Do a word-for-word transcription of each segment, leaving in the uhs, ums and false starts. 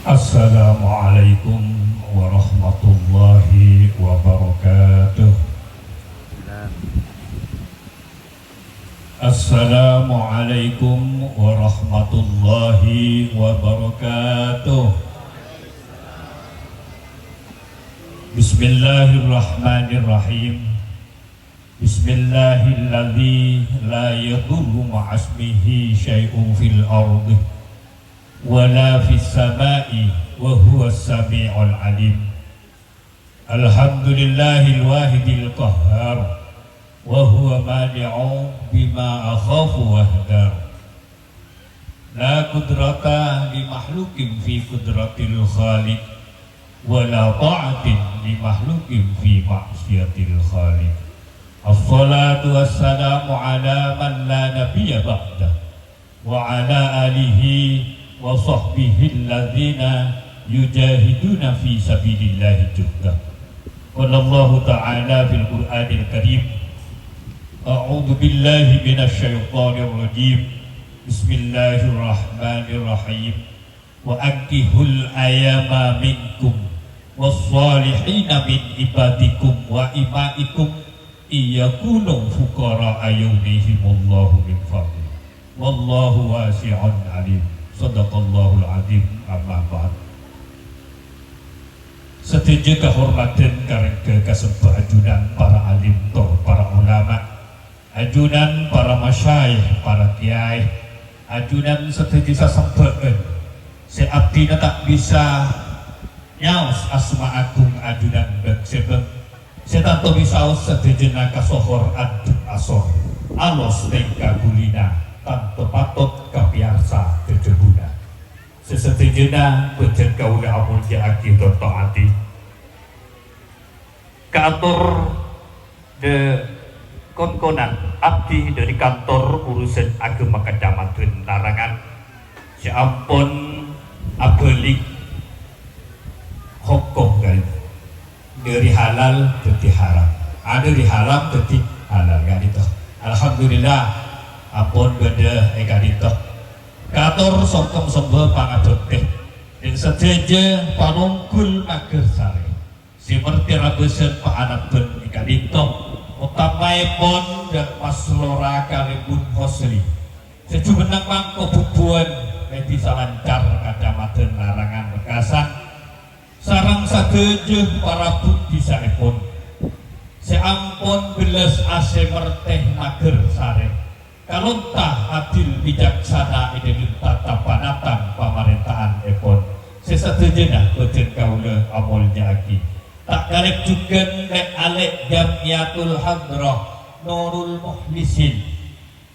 Assalamualaikum warahmatullahi wabarakatuh. Assalamualaikum warahmatullahi wabarakatuh. Bismillahirrahmanirrahim. Bismillahilladzi la yadurru ma'asmihi syai'un fil ardi wala fis sama'i wa huwas sami'ul alim. Alhamdulillahil wahidil qahhar wa huwa mani'u bima akhafu wahdar. La qudrata li makhluqin fi qudratil khaliq, wa la ta'atin li makhluqin fi ma'siyatil khaliq. Assalatu wassalamu ala man la nabiyya ba'da, wa ala alihi wa sahbihi alladzina yujahiduna fi sabilillahi juhda. Qala Allahu ta'ala fil Qur'anil Karim, a'udzu billahi minasy syaithanir rajim. Bismillahirrahmanirrahim. Wa ankihul ayama minkum was-shalihina min ibadikum wa imaikum in yakunu fuqara'a yughnihimullahu min fadlih. Wallahu wasi'un alim. Shadaqallahul adzim. Amma ba'd. Sadhâjâ kahormadhân karengghâ ka sembâ ajunan para alim tor para ulama. Ajunan para masyayikh, para kèyaè, ajunan sadhâjâ sasembâ'ân sè abdhina ta' bisa nyaos asma agung ajunan bâng-sèbâng sè tanto bisaos sadhâjâna kasohor andhâp asor, alos tèngka ghulina, tanto patot kapèyarsa dhâdhâbuna. Sè sadhâjâna bhâdhân kaulâ amoljâ'aghi tor ta'ati. Kaator dâ-, kon-konan abdhi dâri kantor urusan aghâma Kacamadhân Larangan sè ampon abâli hokom ka'dinto. Dâri halal dâddhi haram. Ah, dâri haram dâddhi halal ka'dinto. Alhamdulillah, ampon bâdâ è ka'dinto. Kaator songkem sembâ pangabhâktè dâ' sadhâjâ panonggul maghârsarè. Sè mertè rabâsan paanabbhân è ka'dinto, otamaèpon dâ' Mas Lora Karimun Hosli, sè jhubennang mangko bubuwân è Dhisa Lancar, Kacamadhân Larangan, Mekasan, sareng sadhâjâ para bu' dhisaèpon, sè ampon bellas asè mertè maghârsarè. Kalonta adil bicaksana è dâlem tata panatan pamarènta'anèpon, sè sadhâjâna bhâdhân kaulâ amoljâ'aghi. Ta' kalèp jhughân lè'-alè' Jam'iyatul Hadrah Nurul Mukhlisin,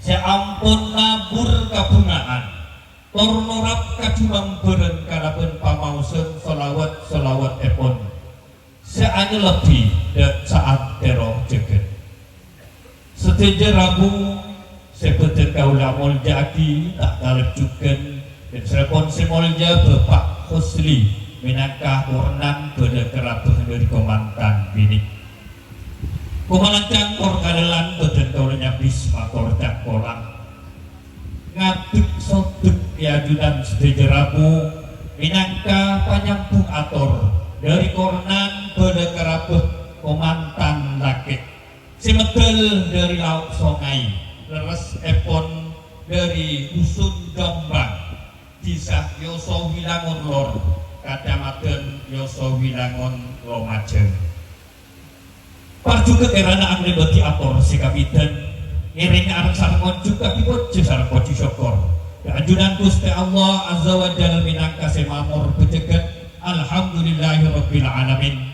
sè ampon nabur kabhunga'an, tor norap kajumambhârân kalabân pamaosan shalawat-shalawatèpon. Sè anyellebbhi dâ' saantèro jhâghân. Sadhâjâ rabu sè bhâdhân kaulâ moljâ'aghi, ta' kalèp jhughân, bân sèrèpon sè moljâ Bapa' Hosli mènangka kornan bhâlâ karabhâ dâri kamantan binè'. Komalancang tor kalellan bhâdhân kaulâ nyabis mator cangkolang. Ngadek sodek è ajunan sadhâjâ rabu mènangka panyambung ator dâri kornan bhâlâ karabhâ kamantan lakè', sè meddhâl dâri Lao' Songay, lerressèpon dâri Dusun Jombang, Dhisa Yosowilangon Lor, Kacamadhân Yosowilangon Lomajang. Parjhughâ kèrana anglèbâdhi ator sè kabidhân, ngèrèng areng sareng onjhuk kabi pojhi sareng pojhi sokkor ka ajunan Ghustè Allah Azza wa Jalla mènangka sè mamor bhâjâghât. Alhamdulillahirabbil alamin.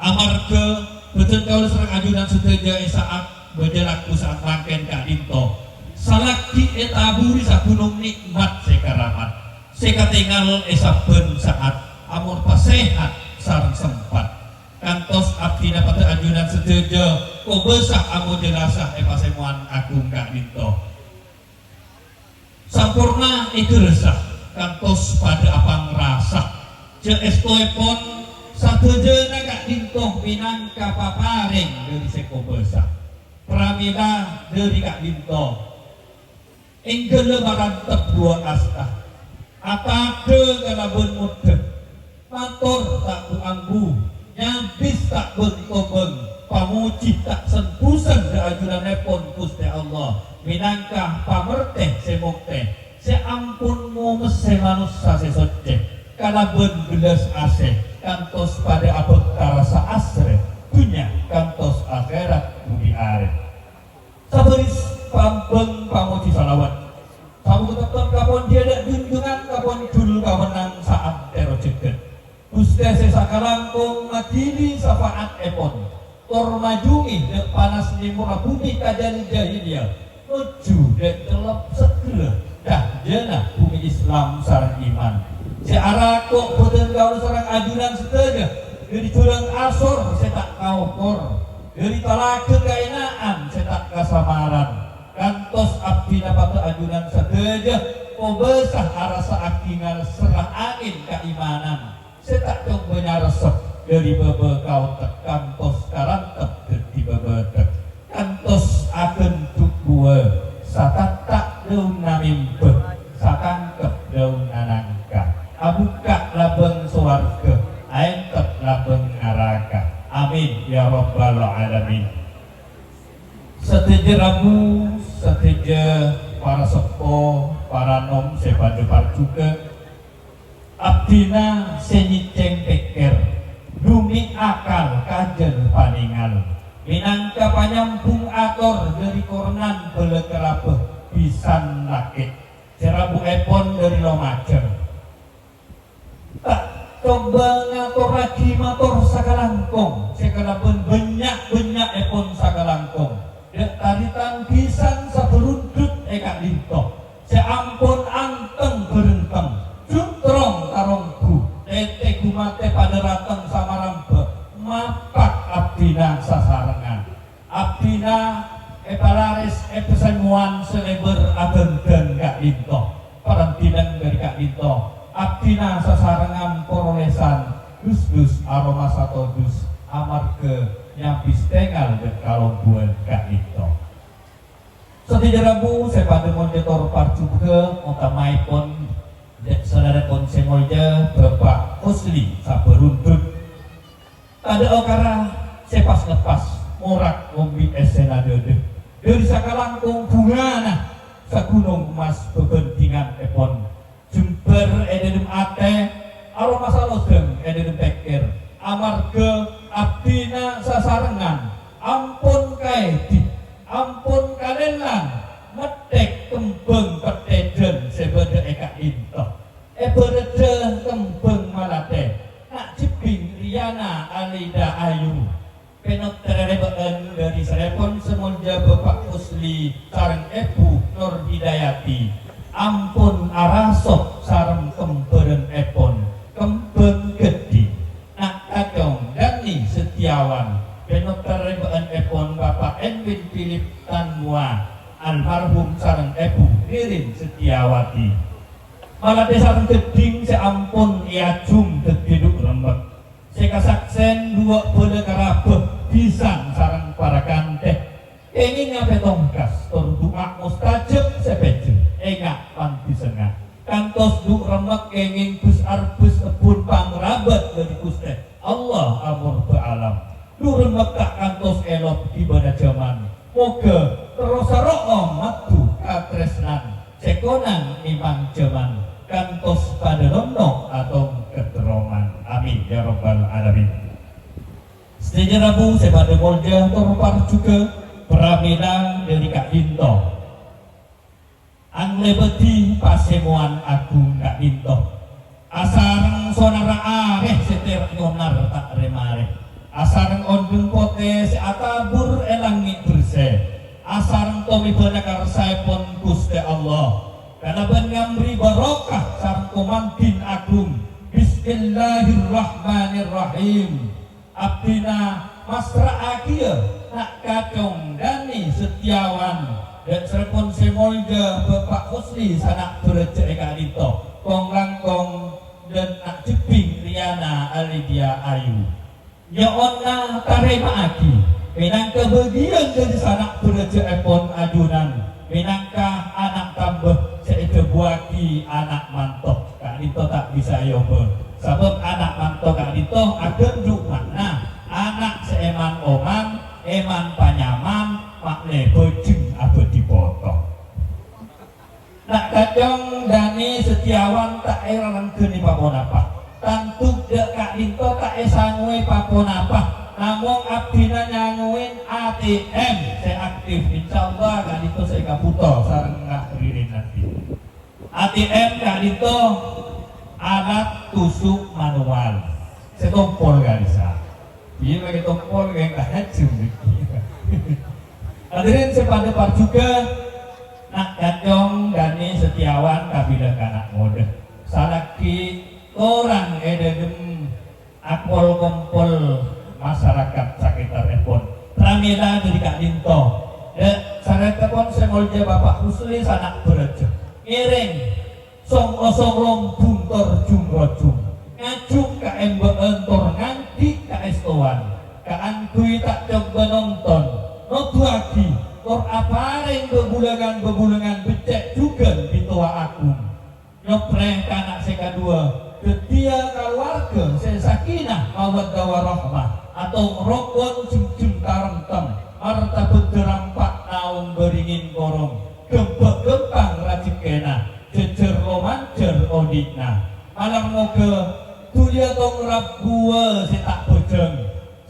Amarghâ bhâdhân kaulâ sareng ajunan sadhâjâ è sa'at bâjâ lagghu sa'at mangkèn ka'dinto, salaghi ètaburè saghunong nè'mat sè karamat, sè katèngal è sabbhân sa'at, amor pasèhat sareng sempat. Kantos abdhina padâ ajunan sadhâjâ kobâsa amojâ rasa è pasemowan agung ka'dinto. Samporna èghârâsa kantos padâ apangrasa jhâ' èstoèpon sadhâjâna ka'dinto mènangka paparèng dâri sè kobâsa. Pramèla dâri ka'dinto. Èngghâllâ marantep duwâ' asta. Atadâ kalabân moddhâ. Mator ta' bu-ambu, nyabis ta' bâng-tobâng, pamojhi ta' sen-bhusen dhâ' ajunannèpon Ghustè Allah, mènangka pamertè sè moktè, sè ampon ngomessè manossa sè soccè, kalabân bellas asè, kantos padâ abhâkta rassa asrè, dhunnya kantos akhèrat budi arè. Sabâris pambâng pamojhi salawat. Sabuku teptep kapon dhiyâ dhâ' junjungan, kapon jul kapon nang saantèro jhâghât. Ghustè sè sakalangkong madhili syafaatèpon, tor majungi dhâ' panas nèmorra bhumè kajhân jahiliyah, nojjhu dhâ' cellep seggherra cahjâna bhumè Islam sareng iman. Sè arako' bhâdhân kaulâ sareng ajunan sadhâjâ dhâri jhurâng asor sè ta' kaokor, dhâri talaga kaèna'an sè ta' kasamaran, kantos abdhina padâ ajunan sadhâjâ kobâsa arassa'aghi ngaserra angèn kaimanan sè ta' coba nyaressep dhâri bâbâ kaotek kantos karantep dhâddhi bâbâtek, kantos aghândhu' buwâ satanta' dâunna mèmbâ, satangkep dâunna nangka, abukka' labâng sowarghâ, aèntep labâng naraka. Amin, ya rabbal alamin. Sadhâjâ rabu, sadhâjâ para seppo, para nom sè padâ parjhughâ, abdhina sè nyèccèng pèkkèr, dhumè' akal kajhân panèngal, mènangka panyambhung ator dhâri koronan bhâlâ karabhâ bhisan lakè' sè rabuèpon dhâri Lumajang. Ta' coba ngatorraghi mator sakalangkong sè kalabân bânnya'-bânnya'èpon sakalangkong, dhâ' tarètan bhisan sabârundhut è ka'dinto, sè ampon anteng-bhârenteng, juntrong taronggu, tètè ghumatè padâ rateng samarambâ, mapak abdhina sasarengngan. Abdhina èpararès èpasèmowan sè lèbâr adhândhân ka'dinto. Parandhinang dhâri ka'dinto, abdhina sasarengngan porolèsan dus-dus aromasa todus amarghâ nyabis tèngal dhâ' kalombuwân ka'dinto. Sadhâjâ rabu sè padâ molja tor parjhughâ, otamaèpon dhâ' salèrèpon sè molja Bapa' Husli sabârundhut. Tadâ' okara sè pas-lepas, morak ngombi èssèna dâdâ. Dhâri sakalangkong bhungana saghunong emmas bhâbhândhinganèpon, jembhâr è dâlem atè, aromasa lodâng è dâlem pèkkèr, amarghâ abdhina sasarengngan ampon kaèdhi, ampon kalèlang, mettèk kembhâng pettèdhân sè bâdâ è ka'dinto. Èbhârâddhâ kembhâng malatè, na' jhebbhing riyana alida ayu. Pènot tarèbâ'ân dhâri salèrèpon sè molja Bapa' Husli sareng Èbhu Nur Hidayati, ampon arasok sareng kembhârânèpon, kembhâng ghâddhing. Na' kacong Dani Setiawan, pènot tarèbâ'ân èpon Bapa' Edwin Philip Tanmoa, almarhum sareng Èbhu Ririn Setiawati. Malatè sareng ghâddhing sè ampon èajhum dhâddhi dhu' remmek. Sè kasaksèn duwâ' bhâlâ karabhâ bhisan sareng para kanthè. Kèngèng apè tongkas tor du'a mustajab sè pèjâ. Enga' pandisangnga. Kantos dhu' remmek kèngèng bus-arbus ebbhun pangrabât dhâri Ghustè Allah amorbâ alam. Dhu' remmek ta' kantos èlop ghibâna jhâman. Moghâ terrosa ro'om maddhu katrèsnan sè konang mèmang jhâman, kantos padâ nonno' atongket roman. Amin, ya rabbal alamin. Sadhâjâ rabu sè padâ molja tor parjhughâ, pramèla dhâri ka'dinto. Anglèbâdhi pasèmowan aghung ka'dinto. Asareng sonarra arè sè tèra' nyonar ta' rè-marè. Asareng ondhung potè sè atabur è langngè' bersè. Asareng tomèbâna karsaèpon Ghustè Allah. Kalabân ngambri barokah sareng komandhin aghung. Bismillahirrahmanirrahim. Abdhina massra'aghiyâ na' kacong Dani Setiawan, dhâ' salèrèpon sè molja Bapa' Husli sana' bârâjâ è ka'dinto, kong-langkong dhâ' na' jhebbhing riyana Alidia Ayu. Nyo'ona tarèma'aghi mènangka bâgiyân dhâri sana' bârâjâèpon ajunan, mènangka ana' tambhâ sè èdhâbuwâghi ana' manto. Ka'dinto ta' bisa èobâ, sabâb ana' Ka'dinto aghândhu' ma'na, ana' sè èman-oman, èman-panyaman, ma'lè bhâjheng abâdhi potong. Na' Kacong Dani Setiawan ta' èlarengghâni pa-ponapa. Tanto dâ' ka'dinto ta' èsangowè pa-ponapa. Namong abdhina nyangowèn A T M sè aktif. Insyaallah ka'dinto sè èkabhuto sareng na' Ririn nanti. A T M ka'dinto alat tusuk manual. Sè tompol ka'dissa'. Iyâ, pakai tompol kayak tahajud. Hadirin sè padâ parjhughâ, Na' Kacong Dani Setiawan kabilang kana' ngodâ. Salaghi korang è dâlem akol-kompol masyarakat sakitarèpon. Pramèla dâri ka'dinto. Dâ' sarètèpon sè molja Bapak Rusli sana' bârâjâ. Ngèrèng song-osong lombung tor jung-rojung. Ngajhung kaèmbâ'ân tor ngangghi kaèstowan. Kaangghuy ta' coba nonton, noduwâghi, tor aparèng bhâbulângan-bhâbulângan beccè' jhughân bi' towa agung. Nyoprè kana' sè kaduwâ, dhâddhiyâ kalowarga sè sakinah mawaddah warahmah, atong rokon jhemjhem taremtem, martabhâddhâ rampa' naong bâringin korong, ghâmbhâ' ghâmpang rajhekkèna, jhâjhâr lomanjhâr odi'na. Malar moghâ dhuliyâ tong rabuwâ sè ta' bhâjâng,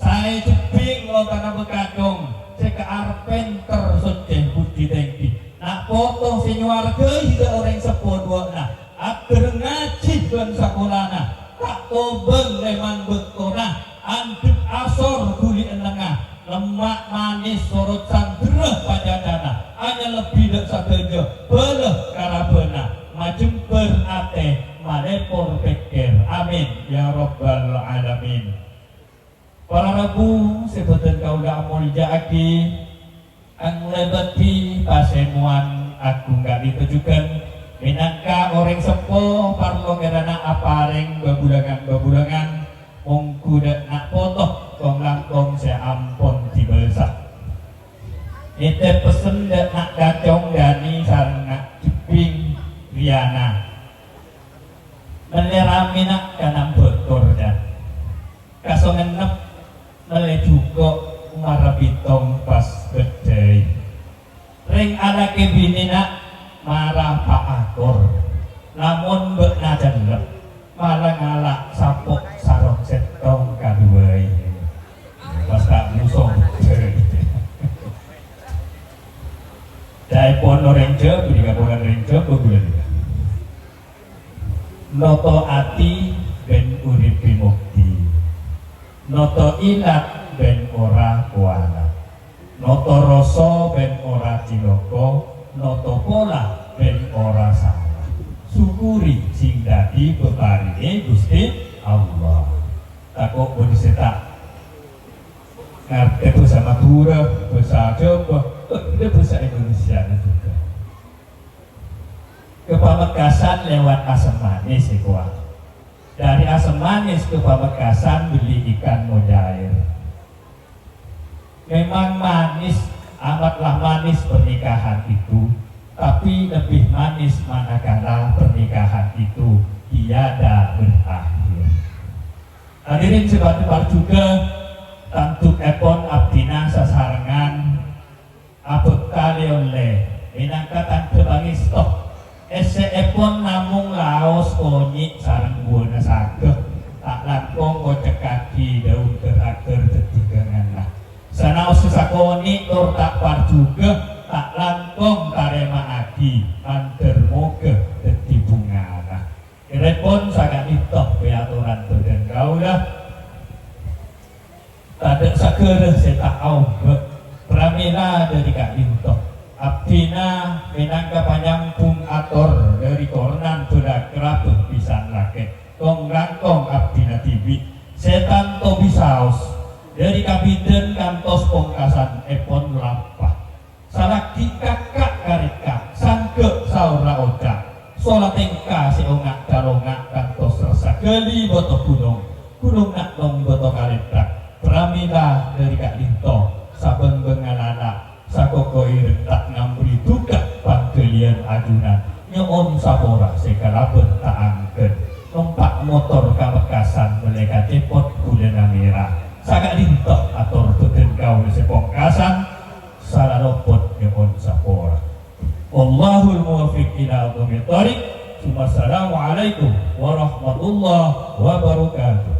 saè jhebbhing lontana bâkacong sè kaarep pènter soccè budi tèngghi. Na' poto sè nyowarghâi dâ' orèng seppo duwâ'na, aghâreng ngajhi bân sakolana, ta' tobâng lèman bâktona, andhep asor dhuli ennengnga, lemma' manis sorot sandherra pacacana, anyalebbi dâ' sadhâjâ bhâlâ karabhâna, majembhâr atè, malèpor pèkkèr. Amin, ya rabbal alamin. Para rabu sè bhâdhân kaulâ amolja'aghi, anglèbâdhi pasemowan agung ka'dinto jhughân, mènangka orèng seppo parlo kèrana aparèng bhâbulângan-bhâbulângan, mongghu dâ' na' poto kong-langkong sè ampon dibâsa. Nitèp pessen dâ' na' Kacong Dani sareng na' Jhebbhing Riana. Mellè ramèna ka nambâ' korjan. Kasongennep mellè jhuko' mara bitong pas bâddhâi. Rèng alakè binèna mara paakor. Lamon bâ'na cellep, mala ngala' sapo' sarong sèttong kaduwâi. Pas ta' muso bâddhâi. Ca'èpon orèng Jhâbâ, kapolan orèng Jhâbâ bulâ nèka. Noto ati bân urip bimukti. Noto ilat bân ora kowalat. Noto rasa bân ora ciloko. Noto pola bân ora sala. Syukuri sing dhâddhi peparèngè Ghustè Allah. Tako' bâdâ sè ta' ngartè bhâsa Madhurâ, bhâsa Jhâbâ, eh, bhâsa Indonesiana juga. Ka Pamekasan lewat Asem Manis, ya, Pak. Dari Asem Manis ke Pamekasan beli ikan mujair. Memang manis, amatlah manis pernikahan itu, tapi lebih manis manakala pernikahan itu tiada berakhir. Hadirin sè padâ parjhughâ, tanto èpon abdhina sasarengan abhâktalè ollè mènangka tandhâ pangèsto. Èssèèpon namong laos konyè' sareng buwâna saghâ, ta' langkong kocekkaghi dâun ghâr-aghâr dhâddhi ghânganna. Sanaossa sakonè' tor ta' parjhughâ, ta' langkong tarèma'aghi, mandhâr moghâ dhâddhi bhungana. Èrèpon saka'dinto pèatoran bhâdhân kaulâ. Tadâ' saghârâ sè ta' aoghâ. Pramèla dhâri ka'dinto. Abdhina mènangka panyambhung ator dhâri koronan bhâlâ karabhât bhisan lakè'. Kong-langkong abdhina dhibi'. Sè tanto bisaos. Dhâri kabidhân kantos pongkasanèpon lappa. Salaghi kaka' karèka, sangghâ' saora oca', sola tèngka sè onga' dalonga' kantos rassa ghâli bâto ghunong, ghunong na'long bâto kalèthak, pramèla dhâri ka'dinto, sabâng-bâng ngalala, sakoko ireng ta' ngambrè duka pangghâliyân ajunan, nyo'on sapora sè kalabân ta' angghân, nompa' motor ka Pekasan mellè ka Èpon bulâna mèra. Saka'dinto ator bhâdhân kaulâ sè pongkasan, sala lopot nyo'on sapora. Wallahul muwaffiq ila aqwamit thoriq. Tsummassalamualaikum warahmatullahi wabarakatuh.